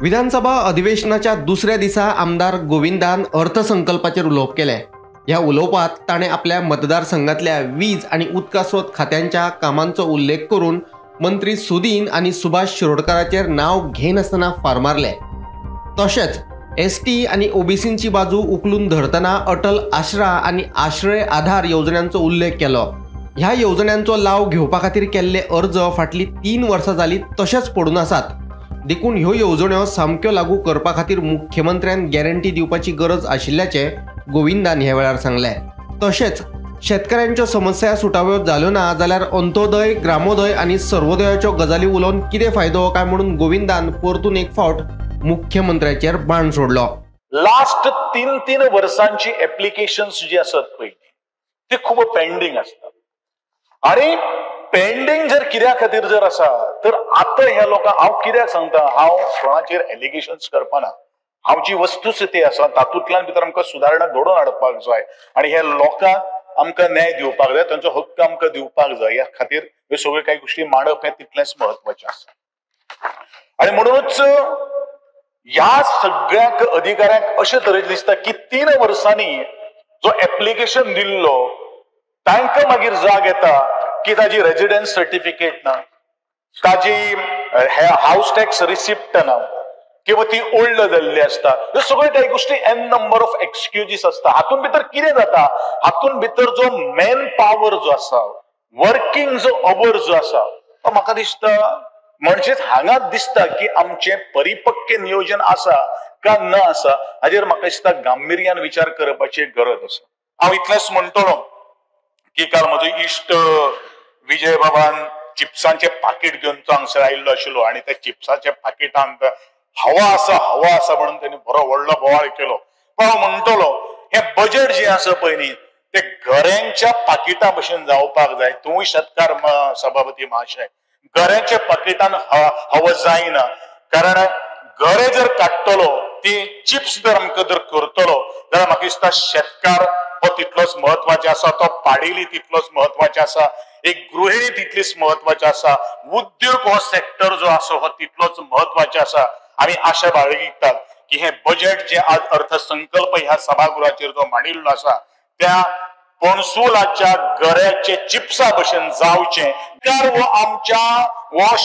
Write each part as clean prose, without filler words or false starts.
विधानसभा अधिवेशनाच्या दुसऱ्या दिसा आमदार गोविंदान अर्थसंकल्पाचेर उलोवप केलें. ह्या उलोवपांत ताणें आपल्या मतदारसंघांतल्या वीज आनी उदका स्रोत खात्यांच्या कामांचो उल्लेख करून मंत्री सुदीन आनी सुभाष शिरोडकाराचेर नांव घेनासतना फार मारले. तशेंच एसटी आनी ओबीसींची बाजू उखलून धरतना अटल आश्रा आनी आश्रय आधार येवजण्यांचो उल्लेख केलो. ह्या येवजण्यांचो लाव घेवपा खातीर केल्ले अर्ज फाटलीं 3 वर्सां जालीं तशेंच पडून आसात. देखून ह्यो येवजण्यो सामक्यो लागू करपा खातीर मुख्यमंत्र्यान गॅरंटी दिवपाची गरज आशिल्ल्याचें गोविंदान ह्या वेळार सांगलें. तशेंच शेतकऱ्यांच्यो समस्या सुटाव्यो जाल्यो ना जाल्यार अंत्योदय, ग्रामोदय आनी सर्वोदयाच्यो गजाली उलोवन कितें फायदो काय म्हणून गोविंदान परतून एक फावट मुख्यमंत्र्याचेर बाण सोडलो. लास्ट 3-3 वर्सांची एप्लिकेशन्स जी आसत पळय ती खूब पेंडींग आसतात आनी पेंडींग जर कित्या खातीर जर आसा तर आतां ह्या लोकांक हांव कित्याक सांगता, हांव कोणाचेर एलिगेशन्स करपाना. हांव जी वस्तुस्थिती आसा तातूंतल्यान भितर आमकां सुदारणा घडोवन हाडपाक जाय आनी ह्या लोकांक आमकां न्याय दिवपाक जाय, तांचो हक्क आमकां दिवपाक जाय. ह्या खातीर ह्यो सगळ्यो कांय गोश्टी मांडप हें तितलेंच म्हत्वाचें आसा. आनी म्हणूनच ह्या सगळ्यांक अधिकाऱ्यांक अशे तरेन दिसता की 3 वर्सांनी जो एप्लिकेशन दिल्लो तांकां मागीर जाग येता की ताजी रेजिडन्स सर्टिफिकेट ना, ताजी हावस टॅक्स रिसिप्ट ना किंवा ती ओल्ड जाल्ली आसता. ह्यो सगळ्यो काही गोश्टी एन नंबर ऑफ एक्सक्युजीस आसता. हातून भितर कितें जाता, हातून भितर जो मॅन पावर जो आसा, वर्किंग जो our जो आसा तो म्हाका दिसता म्हणजेच हांगा दिसता की आमचें परिपक्व नियोजन आसा का ना आसा हाजेर म्हाका दिसता गांभिर्यान विचार करपाची गरज आसा. हांव इतलेंच म्हणटलो की काल म्हजो इश्ट विजय बाबान चिप्सांचें पाकीट घेवन तो हांगसर आयिल्लो आशिल्लो आनी त्या चिप्साच्या पाकिटांत हवा आसा हवा आसा म्हणून तेणी बरो व्हडलो बोवाळ केलो. पण हांव म्हणटलो हें बजेट जें आसा पळय न्ही तें गऱ्यांच्या पाकिटा भशेन जावपाक जाय. तूंय शेतकार सभापती महाशय, गऱ्यांच्या पाकिटान हवा जायना, कारण गरे जर काडटलो ती चिप्स जर आमकां जर करतलो जाल्यार म्हाका दिसता शेतकार हो तितलोच म्हत्वाचो आसा, तो पाडेली तितलोच म्हत्वाचो आसा, एक गृहिणी तितलीच म्हत्वाची आसा, उद्योग हो सेक्टर जो आसा हो तितलोच म्हत्वाचो आसा. आमी आशा बाळगितात की हे बजेट जे आज अर्थसंकल्प ह्या सभागृहाचेर जो मांडिल्लो आसा त्या पणसुलाच्या गऱ्याचे चिप्सा भशेन जावचें. कारण हो आमच्या हो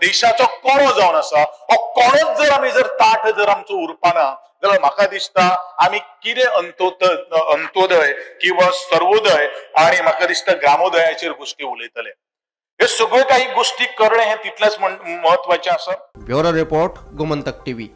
देशाचो कोणो जावन आसा, हो कोणोच जर आमी जर ताठ जर आमचो उरपाना जाल्यार म्हाका दिसता आमी कितें अंत्योदय किंवा सर्वोदय आनी म्हाका दिसता ग्रामोदयाचेर गोश्टी उलयतले. हे सगळ्यो काही गोश्टी करणे हें तितलेंच म्हत्वाचें आसा. Bureau report, Gomantak TV.